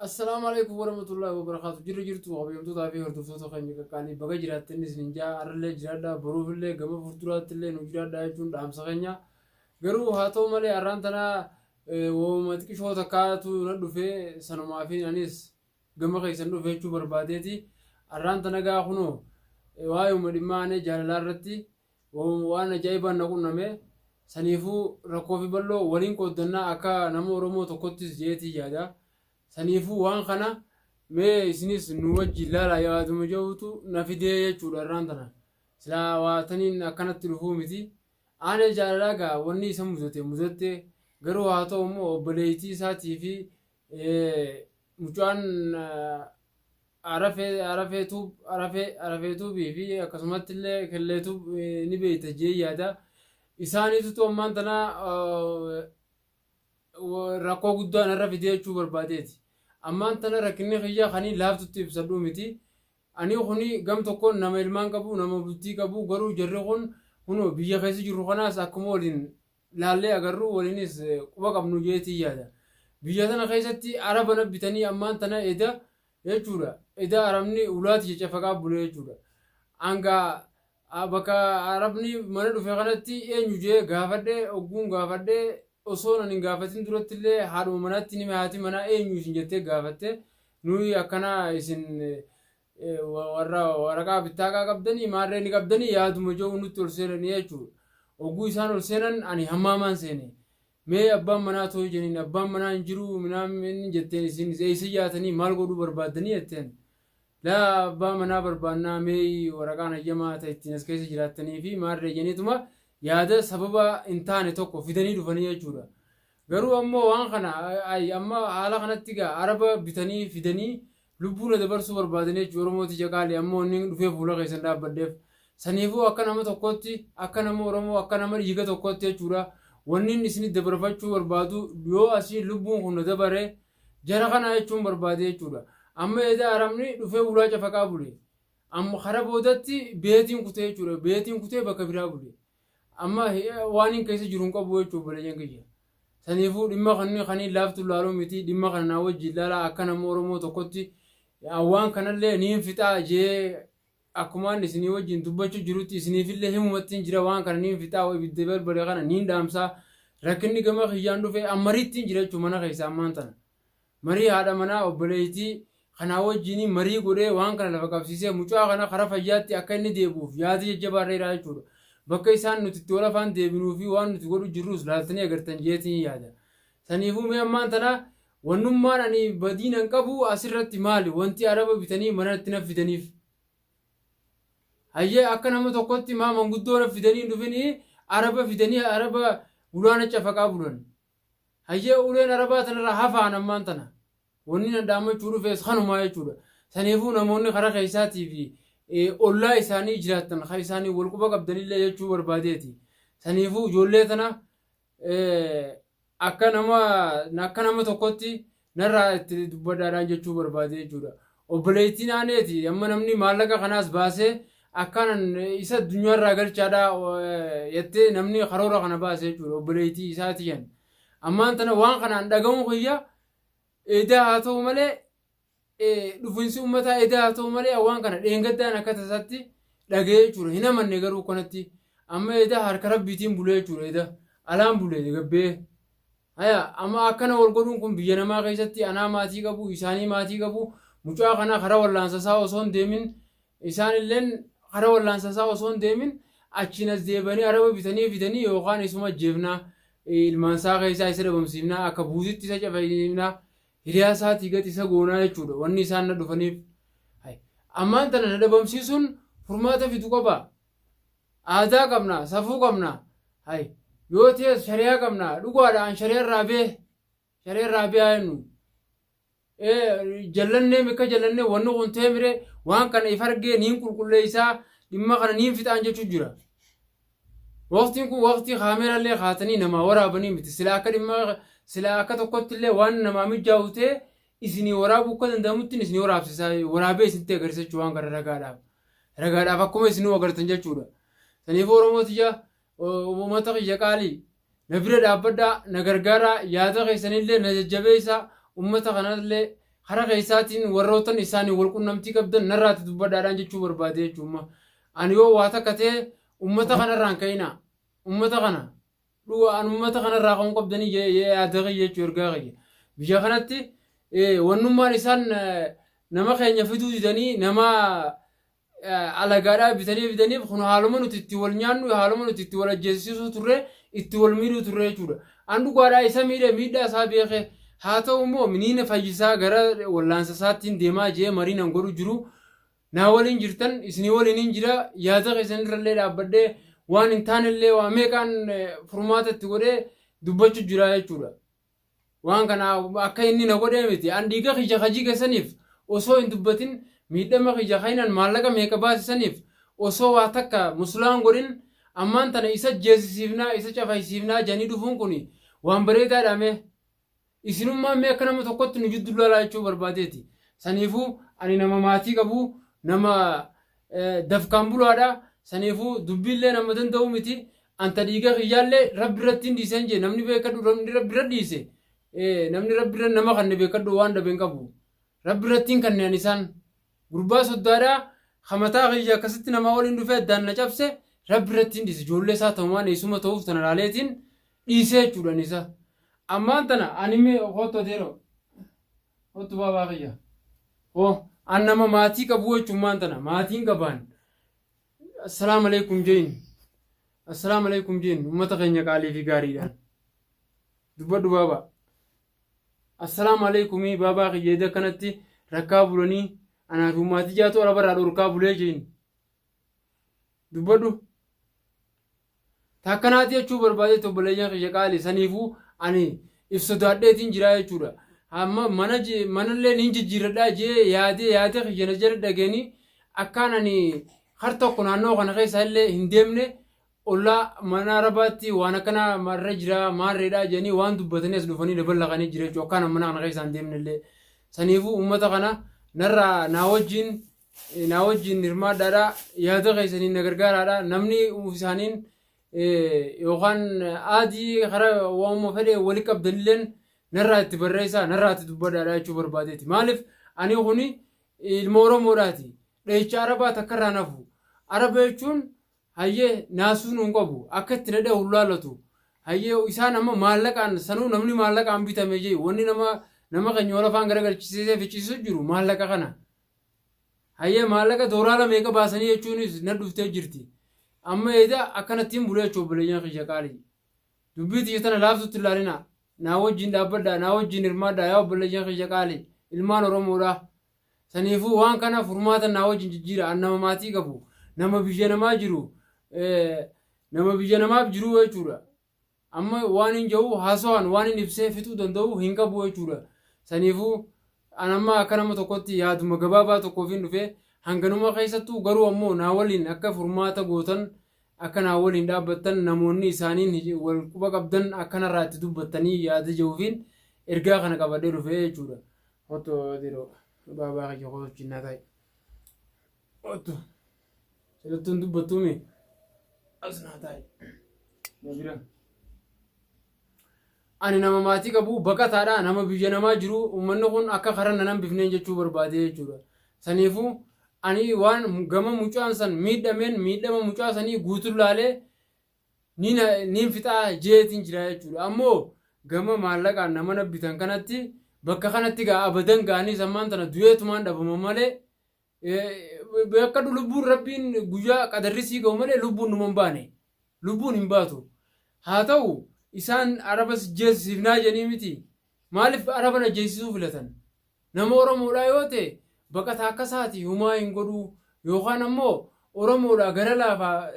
Assalaamu alaikum warahmatullahi wabarakatuh. Jirra jirtu kabajamtootaa fi hordoftoota keenya qaqqaalii baga jiraattan isin jaa arrallee jiraadhaa boruufillee gama fuulduraattillee nu jiraadhaa jechuun dhaamsa keenya. Garuu haa ta'u malee arraan tanaa wooma xiqishoo takkaatu na dhufee sanumaa fi anis gama keessan dhufe jechuu barbaadeeti. Arraan tana gaa kunoo waa'euma dhimma aanee jaalalaa irratti waan ajaa'ibaan na qunname. Saniifuu rakkoo fi bal'oo waliin qooddannaa akka nama Oromoo tokkottis jeetii yaada. Saniifuu waan kana mee isinis nu wajjin laalaa yaaduma jedhutu na fidee jechuudha arraan tana. Silaa waa taniin akkanatti dhufuu miti. Aanee jaalalaa gaa wanni isa mudate mudatte garuu haa ta'u immoo obboleettii isaatii fi mucaan Arafee Arafee Tube Arafee Arafee Tube fi akkasumatti illee Kellee Tube ni beekta jee yaada. Isaaniitutu ammaan tana rakkoo guddaa narra fidee jechuu barbaadeeti. Ammaan tana rakkinni kiyya kanii laaftutti ibsadhuu miti. Ani kuni gam tokkoon nama ilmaan qabu nama bultii qabu garuu jarri kun kunoo biyya keessa jirru kanaas akkuma waliin laallee agarru waliinis quba qabnu jeetiin yaada. Biyya tana keessatti araba na bitanii ammaan tana eda jechuudha. Eda arabni ulaati cacafaqaa bulee jechuudha. Hanga bakka arabni mana dhufe kanatti eenyu jee gaafadhe ogguun gaafadhe osoo nan hin gaafatin duratti illee haadhuma manaatti nime haati manaa eenyu isin jettee gaafatte nuyi akkana isin warra waraqaa bittaaqaa qabdanii maarree ni qabdanii yaaduma jedhu nutti ol seenanii jechuudha. Ogguu isaan ol seenan ani hammaamaan seene. Mee abbaan manaa tooyi jeniin abbaan manaa hin jiru minaamin jetteen isin eessa yaatanii maal godhuu barbaaddanii jetteen. Laa abbaa manaa barbaannaa mee waraqaan hayyamaa ta'e ittiin as keessa jiraattanii fi maarree jeniituma yaada sababa hin taane tokko fidanii dhufanii jechuudha. Garuu ammoo waan kana amma haala kanatti gaa araba bitanii fidanii lubbuu na dabarsuu barbaadanii jechuudha Oromoo tiyya qaali ammoo inni dhufee fuula keessan dhaabbadheef. Saniifuu akka nama tokkootti akka nama Oromoo akka nama dhiiga tokkootti jechuudha wanni inni isinit dabarfachuu barbaadu yoo asii lubbuun kun na dabare jara kana jechuun barbaade jechuudha. Amma edaa arabni dhufee ulaa cafaqaa bule. Amma kara boodatti beetiin kutee jechuudha. Beetiin kutee bakka biraa bule. Amma waan hin keessa jiru hin qabu jechuudha obboleeyyan kiyya. Saniifuu dhimma kanni kanii laaftu laaluu miti dhimma kana naa wajjin laalaa akka nama Oromoo tokkotti waan kanallee niin fixaa jee akkumaan isinii wajjin dubbachuu jirutti isiniifillee himumattiin jira waan kana niin fixaa ibidda balbale kana niin dhaamsaa rakkinni gama kiyyaan dhufe ammariittiin jira jechuudha mana keessa ammaan tana. Marii haadha manaa obboleeytii kanaa wajjiin marii godhee waan kana lafa qabsiisee mucaa kana kara fayyaatti akka inni deebi'uuf yaada jajjabaa irra jira jechuudha. Bakka isaan nuti itti wal afaan deebinuu fi waan nuti godhu jirrus laaltanii agartan jeetiin yaada. Saniifuu mee ammaan tana wannummaan ani badiin an qabu asirratti maali wanti araba bitanii manatti na fidaniif. Hayyee akka nama tokkotti maa manguddoo na fidanii hin dhufinii araba fidanii araba ulaana cafaqaa bulan. Hayyee uleen arabaa tanarraa hafaan ammaan tana. Wanni nan dhaammachuu dhufees kanumaa jechuudha. Saniifuu namoonni karaa keessaatii fi ollaa isaanii jiraattan kan isaanii wal quba qabdanillee jechuu barbaadeeti. Saniifuu ijoollee tana akka nama akka nama tokkotti narraa itti dubbadhaadhaan jechuu barbaade jechuudha. Obboleettiin aaneeti amma namni maallaqa kanaas baasee akkaan isa addunyaarraa galchaadha jettee namni karoora kana baase jechuudha obboleettii isaati yan. Ammaan tana waan kanaan dhaga'uun kiyya edaa haa ta'u malee dhufinsi uummataa edaa haa ta'u malee waan kana dheengaddaan akka tasaatti dhaga'ee jechuudha. Hin amanne garuu kanatti amma edaa harka rabbiitiin bulee jechuudha edaa alaan bulee gabbee. Haya amma akkana wal godhuun kun biyya namaa keessatti anaa maatii qabu isaanii maatii qabu mucaa kana karaa wallaansa isaa osoo hin deemin isaan illeen karaa wallaansa isaa osoo hin deemin achiin as deebanii araba bitanii fidanii yookaan isuma ajjeefnaa ilmaan isaa keessaa isa dhabamsiifnaa akka buusitti isa cafasiifnaa hiriyaa isaatii gad isa goonaa jechuudha wanni isaan na dhufaniif. Ammaan tana na dhabamsiisuun furmaata fidu qaba. Aadaa qabna, safuu qabna. Hay, yoo ta'es shari'aa qabna. Dhugaadha an shari'aa irraa bee. Shari'aa irraa bee haa jennu. Jallannee mikka jallannee wanni kun ta'e mire waan kana if argee niin qulqulleessaa dhimma kana niin fixaan jechuu jira. Waqtiin kun waqtii kaameeraallee kaatanii namaa waraabanii miti. Sila akka dhimma sila akka tokkotti illee waan namaa mijaa'u ta'e isinii waraabuu akka danda'amutti isinii waraabsisaa waraabee isinitti agarsiisachuu waan kana ragaadhaaf. Ragaadhaaf akkuma isinuu agartan jechuudha. Saniifuu Oromoo tiyya uummata kiyya qaalii na bira dhaabbadhaa na gargaaraa yaada keessanillee na jajjabeessaa uummata kanallee Hara keessaatiin warrootan isaanii wal qunnamtii qabdan narraati dubbadhaadhaan jechuu barbaade jechuudha. Ani yoo waa takka ta'e ummata kanarraan ka'ina. Ummata kana dhuga an ummata kanarraa ka'uun qabdanii yaada kiyya jechuu ergaa kiyya. Biyya kanatti wannummaan isaan nama keenya fiduu didanii nama alagaadhaa bitanii fidaniif kun haaluma nuti itti wal nyaannu haaluma nuti itti wal ajjeesisuu turre itti wal miidhuu turre jechuudha. An dhugaadhaa isa miidhe miidhaa isaa beeke haa ta'u immoo miniina fayyisaa gara wallaansa isaattiin deemaa jee marii nan godhu jiru naa waliin jirtan isinii waliin hin jira yaada keessan irrallee dhaabbadhee waan hin taanellee waa meeqaan furmaata itti godhee dubbachuu jira jechuudha. Waan kana akka inni na godhee miti. An dhiiga kiyya ka jige saniif osoo hin dubbatin miidhama kiyya ka inan maallaqa meeqa baase saniif osoo waa takka muslaan godhin ammaan tana isa jeesisiifnaa isa cafaysiifnaa jedhanii dhufuun kuni waan bareedaadha mee. Isinummaan mee akka nama tokkotti nu jiddu laalaa jechuu barbaadeeti. Saniifuu ani nama maatii qabu nama dafkaan bulaadha. Saniifuu dubbiillee nama danda'u miti. Anta dhiiga kiyyaallee rabbi irratti hin dhiiseen jee namni beekadhu namni rabbi irra dhiise namni rabbi irra nama kanne beekadhu waan dhabe hin qabu. Rabbi irratti hin kanne ani isaan gurbaa soddaadhaa kamataa kiyya akkasitti namaa waliin dhufee addaan na cabse rabbi irratti hin dhiise ijoollee isaa ta'umaan eessuma ta'uuf tana laaleetiin dhiisee jechuudha ani isa. Ammaan tana ani mee kottu adeeroo kottu baabaa kiyya. Hoo an nama maatii qabu jechuun maan tana maatiin qabaan. Assalaamu alaikum jeen. Assalaamu alaikum jeen ummata keenya qaalii fi gaariidhaan. Dubbadhu baabaa. Assalaamu alaikumii baabaa kiyya eda kanatti rakkaa bulanii anaa fi ummaatii jaatu arabarraa dhorkaa bulee jeen. Dubbadhu. Takkanaati jechuu barbaadeetti obboleeyyan kiyya qaali saniifuu ani if sodaadheetiin jiraa jechuudha. Amma mana manallee niin jijjiirradhaa jee yaadee yaada kiyya na jala dhageeni akkaan ani har tokko naannoo kana keessa illee hin deemne ollaa mana arabaatti waan akkanaa marra jira maarreedhaa jedhanii waan dubbatanii as dhufanii na ballaqanii jira jechuudha akkaan mana kana keessa hin deemne illee. Saniifuu uummata kana narraa naa wajjin naa wajjin hirmaadhaadha yaada keessaniin na gargaaraadha namni isaaniin yookaan aadii karaa waanuma fedhe wali qabdanilleen narraa itti barreessaa narraa itti dubbadhaadha jechuu barbaadeeti maaliif ani kuni ilma oromoodhaati dhahicha arabaa takka irraa nafu araba jechuun hayyee naasuu nuun qabu akka itti na dhahu laallatu hayyee isaan amma maallaqaan sanuu namni maallaqaan bitame jee wanni nama nama keenya wal afaan garagalchisiisee ficcisiisu jiru maallaqa kana Hayyee maallaqa dooraala meeqa baasanii jechuunis na dhuftee jirti. Amma eeda akkanattiin bulee jechuun obboleeyyan kiyya qaalii. Dubbii tiyya tana laaftutti hin laalina. Naa wajjin dhaabbadhaa, naa wajjin hirmaadhaa yaa obboleeyyan kiyya qaalii. Ilmaan Oromoodhaa. Saniifuu waan kana furmaata naa wajjin jijjiira. An nama maatii qabu, nama biyya namaa jiru, nama biyya namaaf jiru jechuudha. Amma waan hin ja'u haasawaan waan hin ibsee fixuu danda'u hin qabu jechuudha. Saniifuu an amma akka nama tokkotti yaaduma gabaabaa tokkoofiin dhufe hanganuma keessattuu garuu ammoo naa waliin akka furmaata gootan akka naa waliin dhaabbattan namoonni isaaniin wal quba qabdan akkanarraa itti dubbattanii yaada ja'uufiin ergaa kana qabadhee dhufe jechuudha. Kottu diroo baabaa kiyya kottu cinnaa ta'i. Kottu. Silattuun dubbattuumi as naa taa'i. Na bira. Ani nama maatii qabu baqataadha nama biyya namaa jiru uummanni kun akka karaa nan hambifneen jechuu barbaade jechuudha. Saniifuu ani waan gama mucaan san miidhameen miidhama mucaa sanii guutuun laalee niin fixaa jeetiin jira jechuudha. Ammoo gama maallaqaan nama na bitan kanatti bakka kanatti gaa abadan ga'anii sammaan tana du'eetumaan dhabama malee Beekkadhu lubbuun rabbiin guyyaa qadarri sii ga'u malee lubbuun numa hin baane. Lubbuun hin baatu. Haa ta'u isaan araba si jeesisiifnaa jedhanii miti. Maaliif araba na jeesisuu filatan? Nama Oromoodhaa yoo ta'e baqataa akka isaati humaa hin godhuu yookaan ammoo Oromoodhaa gara laafaa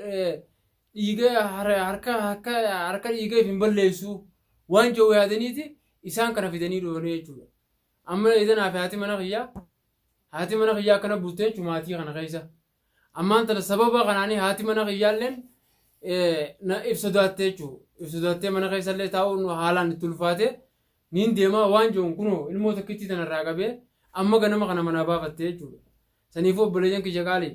dhiiga harka harka harka dhiiga if hin balleessuu waan jedhu yaadaniiti isaan kana fidanii dhufanii jechuudha. Amma idanaa fi haati mana kiyyaa Haati mana kiyyaa akkana bulte jechuun maatii kana keessa. Ammaan tana sababa kanaanii haati mana kiyyaalleen na if sodaatte jechuudha. If sodaattee mana keessallee taa'uun haalaan itti ulfaate niin deemaa waan jiruun kunoo ilmoo takkittii tana irraa qabee amma ganama kana manaa baafatte jechuudha. Saniifuu obboleeyyan kiyya qaalii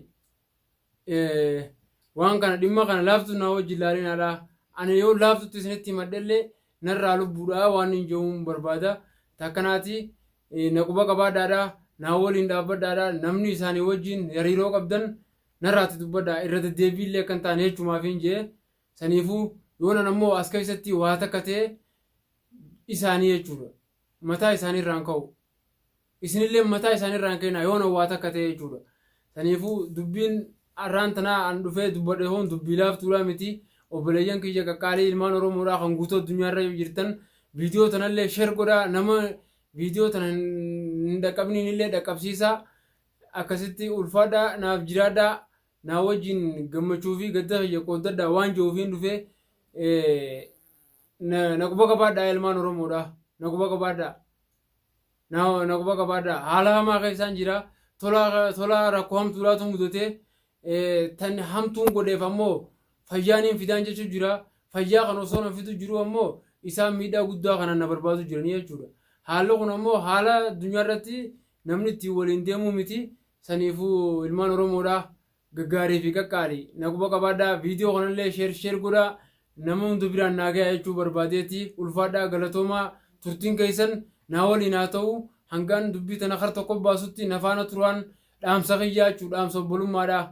waan kana dhimma kana laaftuu naa wajjin laalinaadha. Ani yoo laaftutti isinitti himadhellee narraa lubbuudha waan hin jiruun barbaada. Takkanaati Na quba qabaadhaadha, naa waliin dhaabbadhaadha, namni isaanii wajjin hariiroo qabdan narraatti dubbadhaa, irra deddeebii illee akka hin taane jechumaafin jee. Saniifuu yoonan ammoo as keessatti waa takka ta'e isaanii jechuudha. Mataa isaanii irraan ka'u. Isinillee mataa isaanii irraan ka'inaa yoonan waa takka ta'e jechuudha. Saniifuu dubbiin arraan tanaa an dhufee dubbadhe kun dubbii laaftuudhaa miti. Obboleeyyan kiyya qaqqaalii ilmaan Oromoodhaa kan guutuu addunyaarra jirtan viidiyoo tanallee share godhaa, nama viidiyoo tana hin dhaqqabniin illee dhaqqabsiisaa. Akkasitti ulfaadhaa, naaf jiraadhaa, naa wajjin gammachuu fi gadda kiyya qooddadhaa waan jiruufiin dhufee na quba qabaadhaa ilmaan Oromoodhaa, na quba qabaadhaa. Na quba qabaadhaa, haala hamaa keessaan jira, tola tola rakkoo hamtuudhaatu mudatee, tan hamtuun godheef ammoo fayyaan hin fidaan jechuu jira. Fayyaa kan osoo na fidu jiru ammoo isaan miidhaa guddaa kanaan na barbaadu jiranii jechuudha. Haalli kun ammoo haala addunyaa irratti namni ittiin waliin deemuu miti. Saniifuu ilmaan Oromoodhaa gaggaarii fi qaqqaalii na quba qabaadhaa, viidiyoo kanallee share share godhaa, nama hunda biraan naa gahaa jechuu barbaadeeti. Ulfaadhaa, galatoomaa, turtiin keessan naa waliin haa ta'u. Hangaan dubbii tana kar tokko baasutti na faana turaan dhaamsa kiyyaa jechuu, dhaamsa obbolummaadhaa.